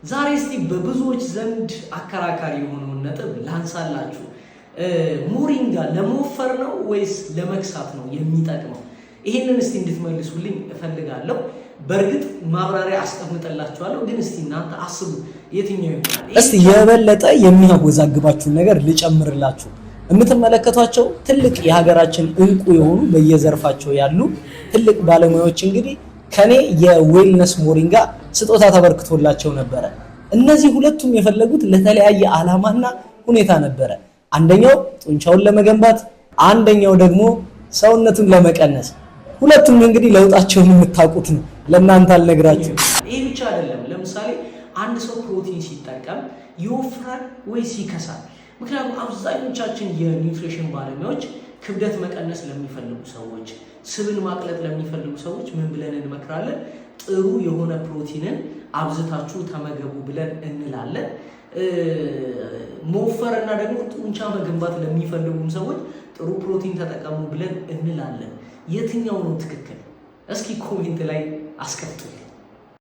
ዛሬ እስቲ በብዙዎች ዘንድ አከራካሪ የሆነውን ነጥብ ላንሳላችሁ። ሞሪንጋ ለመወፈር ነው ወይስ ለመክሳት ነው የሚጠቅመው? ይህንን እስቲ እንድትመልሱልኝ እፈልጋለሁ። በእርግጥ ማብራሪያ አስቀምጠላችኋለሁ፣ ግን እስቲ እናንተ አስቡ የትኛው ይሆናል? እስቲ የበለጠ የሚያወዛግባችሁን ነገር ልጨምርላችሁ። የምትመለከቷቸው ትልቅ የሀገራችን እንቁ የሆኑ በየዘርፋቸው ያሉ ትልቅ ባለሙያዎች እንግዲህ ከኔ የ wellness ሞሪንጋ ስጦታ ተበርክቶላቸው ነበረ። እነዚህ ሁለቱም የፈለጉት ለተለያየ ዓላማና ሁኔታ ነበረ። አንደኛው ጡንቻውን ለመገንባት፣ አንደኛው ደግሞ ሰውነቱን ለመቀነስ። ሁለቱም እንግዲህ ለውጣቸውን የምታውቁት ነው። ለእናንተ አልነግራችሁ። ይህ ብቻ አይደለም። ለምሳሌ አንድ ሰው ፕሮቲን ሲጠቀም ይወፍራል ወይስ ይከሳል? ምክንያቱም አብዛኞቻችን የ nutrition ባለሙያዎች ክብደት መቀነስ ለሚፈልጉ ሰዎች፣ ስብን ማቅለጥ ለሚፈልጉ ሰዎች ምን ብለን እንመክራለን? ጥሩ የሆነ ፕሮቲንን አብዝታችሁ ተመገቡ ብለን እንላለን። መወፈር እና ደግሞ ጡንቻ መገንባት ለሚፈልጉም ሰዎች ጥሩ ፕሮቲን ተጠቀሙ ብለን እንላለን። የትኛው ነው ትክክል? እስኪ comment ላይ አስቀምጡልኝ።